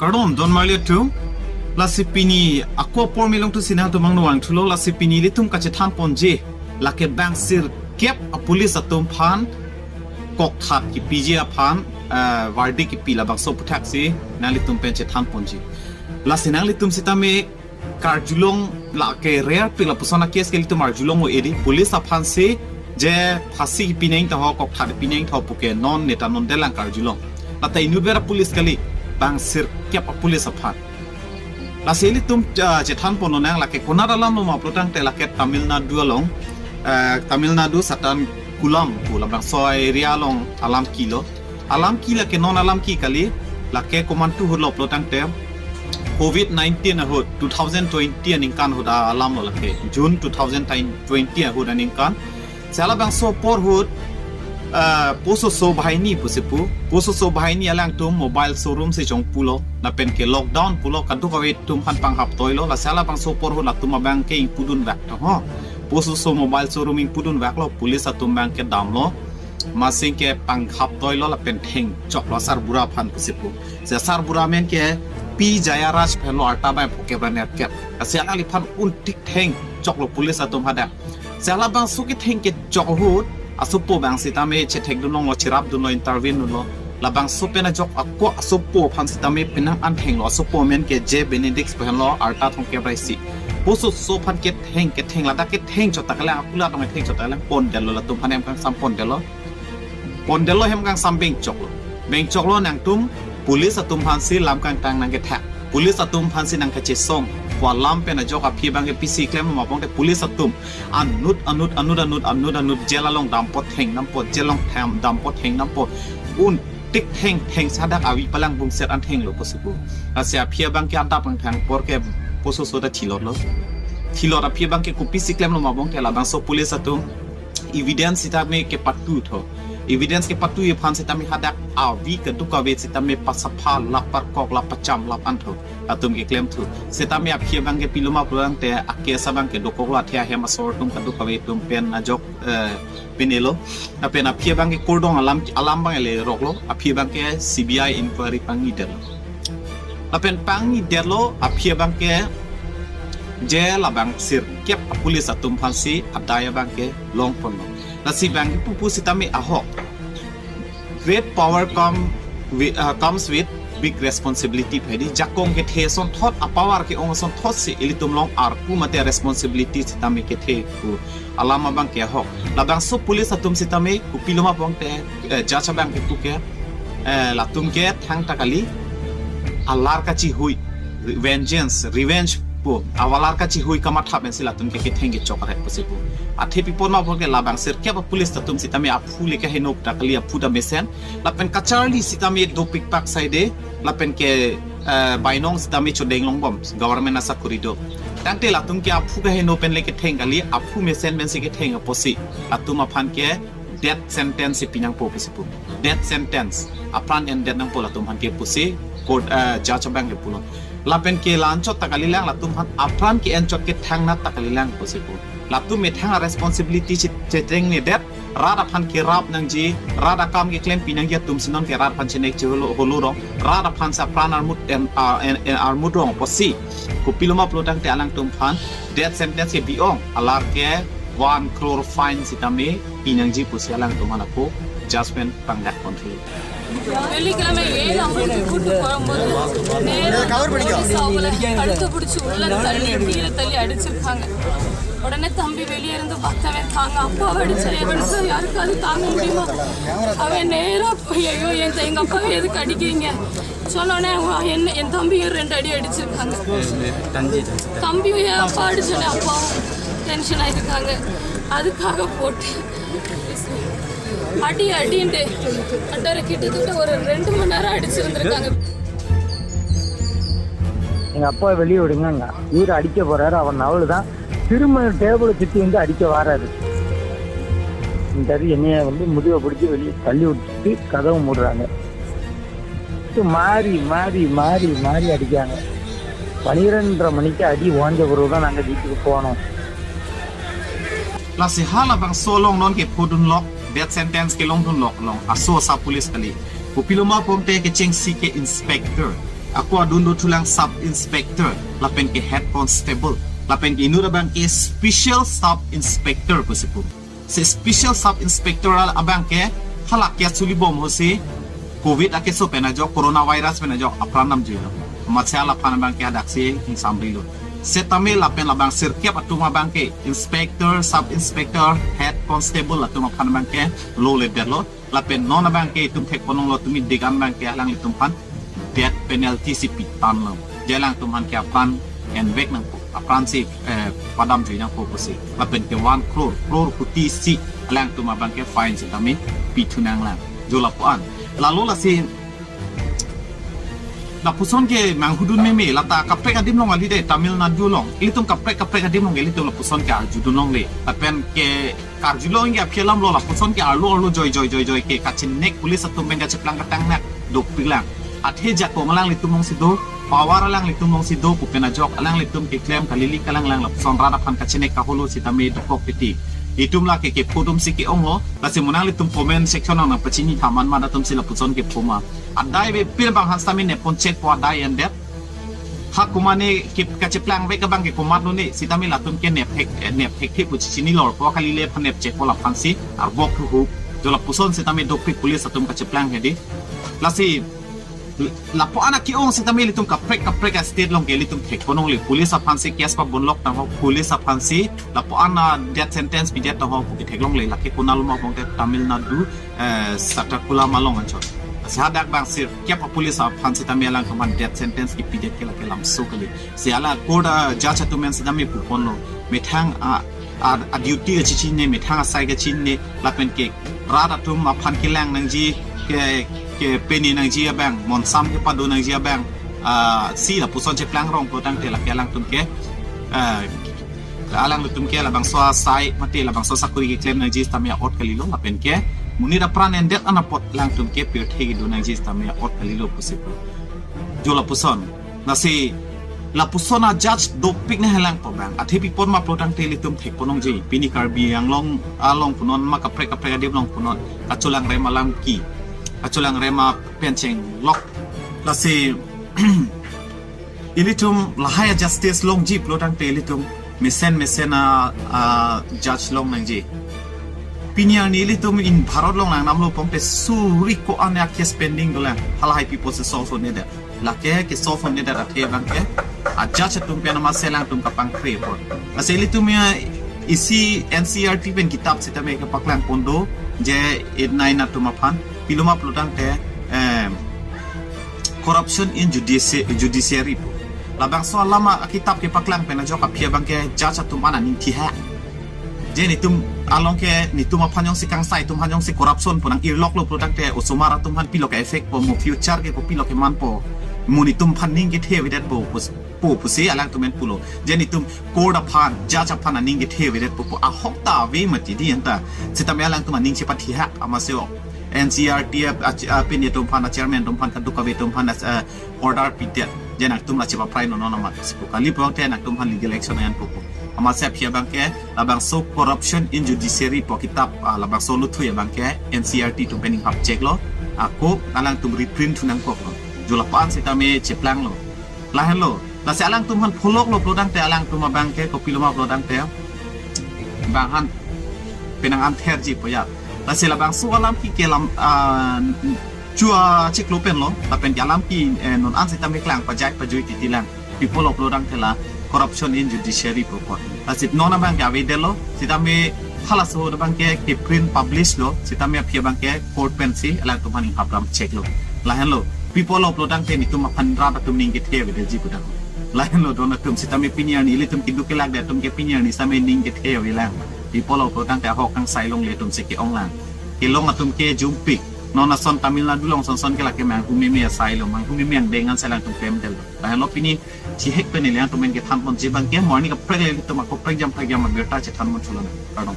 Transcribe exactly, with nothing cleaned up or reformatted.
Kardom don marli atum. Lasi pini ako apor milong tu sinang tumang nuang thulo, lasi pini ilitum kachethan ponji lake bang sirkep a police atum aphan kokthat kipiji aphan, eh, verdict kipi labangso aputhak si nanglitum pen chethan ponji. Lasi nanglitum sitame karjulong lake rare pik lapuson a case ke ilitum arjulong o edi police aphan si je phasi pineng taho kokthat pineng taho puke non neta non delang karjulong. Lata inutvet a police kali, bang sirkep a police aphan. Lasi ilitum, ah, chethan pon lonang lake konat alam lo ma pulotangte lake Tamil Nadu along, eh, Tamil Nadu Satankulam pu labangso area along alam kilo. Alam ke lake non alam ke kali, lake komantu ahut lo pulotangte covid nineteen ahut, two thousand twenty aningkan ahut alam lo lake, June two thousand twenty ahut aningkan. Lasi labangso apor ahut, eh, pososo banghini pusi pu, pososo banghini alangtum mobile showroom si chongpu lo, lapen ke lockdown pulo, kadokave atum aphan panghap toi lo. Lasi labangso apor ahut latum abang ke ingpudun vak to ho. Pososo mobile showroom ingpudun vak lo, police atum abang ke damlo. Masing ke panghap toi lo lapen thengchok lo asarbura aphan pusi pu. Lasi asarbura amen ke P Jayaraj pen lo, arta bai phuke branerkep. Lasi alangliphan untik thengchok lo police atum hadak. Lasi labangso ketheng kechok ahut asopo abang sitame chethekdun longlo, cherapdun lo, intervene dun lo. Labangso pen ajok ako asopo aphan sitame penang an thenglo, asopo amen ke J Benedict pen lo, arta thomkep ra isi. Pososo aphan ketheng ketheng ladak ketheng chot ta kelang, akula tong ketheng chot ta kelang, pondetlo latum aphan, em kangsam pondetlo. Pondetlo, hem kangsam bengchoklo. Bengchoklo, nangtum police atum aphan si lam kangtang nangkethak, police atum aphan si nangkachesong. Pu alam pen ajok aphi abang ke pisi klem lo ma pulotangte police atum anut anut anut anut anut anut jail along dampo theng dampo, jail along tham dampo theng dampo. Untik theng theng, hadak avi palang bungset an thenglo pusi pu. Lasi aphi abang ke adap kangtang apor ke pososo ta thilot lo. Thilot aphi abang ke kopisi klem lo ma pulotangte labangso police atum evidence sitame kepatu tho. Evidence kepatu aphan sitame hadak avi kadokave sitame pasapha lap, parkok lap, pacham lap an tho. Latum keklem thu. Sitame aphi abang ke pilo ma pulotangte a case abang ke dokok lo, athe ahem asor atum kadokave atum pen ajok, eh, pinelo. Lapen aphi abang ke kordong alam, alam abang le roklo. Aphi abang ke C B I inquiry pangni detlo. Lapen pangni detlo, aphi abang ke je labang sirkep a police atum aphan si adai abang ke long ponlo. Lasi abang ke pupu sitame ahok, great power come with, uh, comes with big responsibility pu hedi. Jakong kethe asonthot, a power ke-ong asonthot si ilitum along arpu mate responsibility sitame kethe pu alam abang ke ahok. Labangso police atum sitame kopilo ma pulotangte, eh, judge abang ke pu ke, eh, latum ke thangta kali, alar kachihui, vengeance, revenge pu, avalar kachihui kamatha pensi latum ke ketheng kechok arek pusi pu. Athe pi apot ma pulotangte labang sirkep a police atum sitame aphu le kaheno ta kali, aphu ta mesen. Lapen kacharli sitame dopik pak saide, lapen ke, eh, bainong sitame chodeng longbom, government asakori do. Tangte latum ke aphu kaheno pen le ketheng kali, aphu mesen pensi ketheng apotsi latum aphan ke death sentence si pinangpo pusi pu. Death sentence, apran endet nangpo latum aphan ke pusi court, eh, judge abang ke pulo. Lapen ke la-anchot ta kalilang, latum aphan apran ke-enchot ke thangnat ta kalilang pusi pu. Latum methang a responsibility si chetengnedet, rat aphan kerap nangji, rat akam keklem pinangji atum si non ke rat aphan chenek cheholo holo rong, rat aphan si apran armut en, a, en, en armut rong apotsi, kopilo ma pulotangte alangtum aphan death sentence ke bi-ong, alar ke one crore fine sitame pinangji pusi alangtum aphan ako judgment pangdak kontri. Velikilame ela food food porong bolu. Nera cover padiyo. Police avule kadutha pidichu ulla thalli, veera thalli adichirukanga. Udane thambi veliye irundhu paktha ven, "Thaanga appa adichire," ivaruku yarkum adu thaanga mudiyuma. Aven nera poi, "Ayyo, en thaanga appa ve, eduk adikeenga?" Sonnone, "Aven en thambi rendu adi adichirukanga." Thambi ve appa adichire, appa. Tension airukanga. Adukaga pottu. Adi, adi undu. Addare kittittu oru rendu mani neram adichirundurukanga. எங்க அப்பாவை வெளியே விடுங்கங்க. இவர் அடிக்க போறாரு, அவன் அவ்வளவுதான். திருமண டேபிளை சுத்தி வந்து அடிக்க வராரு. சரி, என்னைய வந்து முதுகை பிடிச்சி வெளியே தள்ளி விட்டுட்டு கதவு மூடுறாங்க. இது மாறி மாறி மாறி மாறி அடிக்காங்க. பன்னிரெண்டரை மணிக்கு அடி ஓஞ்ச பிறகுதான் நாங்க வீட்டுக்கு போனோம். Lasi halabangso along non ke phodun lok, death sentence kelongdun lok along aso asa police kali. Kopilo ma pulotangte kechengsi ke inspector. Ako adun dothulang sub inspector, lapen ke head constable, lapen ke inut abang ke special sub inspector pusi pu. Si special sub inspector abang ke hala ke chuli bom ho si covid akeso pen ajok, coronavirus pen ajok apran damjuilo. Amatsi hala aphan abang ke hadaksi ingsamrilo. Setame lapen labang sirkep atum abang ke inspector, sub inspector, head constable atum aphan abang ke lo le detlo. Lapen non abang ke itum thekponlonglo tumi degan abang ke alanglitum aphan death penalty si pitanlo. Je alangtum aphan ke apran envek nangpo, apran si, eh, padamjui nangpo pusi. Lapen ke one crore, crore kuti si alangtum abang ke fine sitame pithu nanglang. Jo lapu-an. Lalo lasi lapuson ke manghudun meme, lata kaprek adim along kali dei, Tamil Nadu along. Ilitum kaprek kaprek adim along ke ilitum lapuson ke arjudun longle. Lapen ke karjulong ke aphi alamlo, lapuson ke arlo arlo joi joi joi joi ke kachinek police atum pen kacheplang katangnak dopiklang. Athe jakong alanglitum alongsi do, power alanglitum alongsi do pu pen ajok alanglitum keklem kalili kalanglang, lapuson rat aphan kachinek kaholo sitame dokok titi. Itum lake kepho atum si ke-onglo, lasi mo nanglitum comment section along nangpachini tha, man man atum si lapuson kepho ma. Adai avepin abang aphan sitame neppon chekpo adai endet. Ha komatne ke kacheplang vek abang ke komatlo ne, sitame latum ke nep thek, eh, nep thekthe pu chichinilor po, kali le aphan nep chekpo laphan si arbok thuhu. Jo lapuson sitame dopik police atum kacheplang hedi. Lasi lapu-an ke-ong sitame ilitum kaprek kaprek a-state along ke ilitum thekponlongle, police aphan si case pabonlok tangho, police aphan si lapu-an a-death sentence pidet tangho pu ke theklongle, lake konat ma bong ke Tamil Nadu, eh, Sattakulam along anchot. Si hadak bang sirkep a-police aphan sitame alangtum aphan death sentence kipidet ke lake lamso kali. Si hala court a-judge atum pen sitame puponlo, methang a, a, a-duty kachichinine, methang asai kachinine, lapen ke rat atum aphan kelang nangji, ke, kepeni nangji abang, monsam kepado nangji abang, ah, si lapuson cheplang rong pulotangte lake alangtum ke, ah, alangtum ke labangso asai mate labangso sakori keklem nangji sitame a'ot kalilo, lapen ke monit apran endet an apot alangtum ke pirthe kedo nangji sitame a'ot kalilo pusi pu. Jo lapuson. Lasi lapuson a-judge dopik nanghelangpo abang. Athe pi apot ma pulotangte ilitum thekponlongji. Pini Karbi Anglong along punon ma kaprek kaprek adim along punon. Kacholangrem alam ke. Kacholangrem apen chenglok. Lasi ilitum lahai a-justice longji pulotangte ilitum mesen mesen a, a-judge long nangji. Pini arni ilitum in Bharat along lang namlo pongte suri ko-an a-case pending dolang. Halahai pi apotsi solve un-edet. Lake ke solve un-edet athe abang ke a-judge atum pen amatsi alangtum kapangkre apot. Lasi ilitum ya isi N C E R T pen kitap sitame kepaklang pon do, je eight nine atum aphan, pilo ma pulotangte, em, corruption in judici-, judiciary pu. Labangso alam akitap kepaklang pen ajok aphi abang ke judge atum an aning thihak. Je netum along ke netum aphan jongsi kangsai, netum aphan jongsi corruption pu nang-irloklo pulotangte osomar atum aphan pilo ke-effect po, mo future ke kopilo kemanpo, mo netum aphan ning kethe avedetpo, pus-, po pusi alangtum pen pulo. Je netum court aphan, judge aphan aning kethe avedetpo pu ahok ta ave mati dei anta. Sitame alangtum aning chepathihak amatsi o N C E R T a, a, a, pini atum aphan, a-chairman atum aphan, kadokave atum aphan, a, order pidet. Je nangtum la chepaprai non non amat si pu. Kali pulotangte nangtum aphan legal action nangpo pu. Amatsi aphi abang ke labangso corruption in judiciary pu kitap, ah, labangso luthui abang ke N C E R T atum pen inghap cheklo. Ako alangtum reprint thu nangkoklo. Jo lapu-an sitame cheplanglo. Lahenlo. Lasi alangtum aphan pholoklo pulotangte alangtum abang ke kopilo ma pulotangte bang aphan penang an therji po ya. Lasi labangso alam ke ke lam, ah, chua chiklo penlo, lapen ke alam ke, eh, non an sitame klang pajai pajui titi lang. Pi apotlo pulotangte la corruption in judiciary pu apot. Lasi non abang ke avedetlo, sitame halaso abang ke keprint publish lo, sitame aphi abang ke court pensi alangtum aphan inghap ram cheklo. Lahenlo, pi apotlo pulotangte netum aphan rat atum ning kethe avedetji putang. Lahenlo don atum sitame pini arni ilitum keduk kelakdet atum ke pini arni sitame ning kethe avelang. Pi apotlo pulotangte ahok kangsai longle atum si ke-onglang. Kelong atum ke jumpik. Non ason Tamil Nadu along son son ke lake manghu meme asai lo, manghu meme angdeng ansi alangtum klemdetlo. Lahenlo pini chihek pen ili alangtum pen kethan ponji abang ke, mo arni kaprek le ilitum ako prek jam prek jam abirta chethan pon chulo na. Kardom.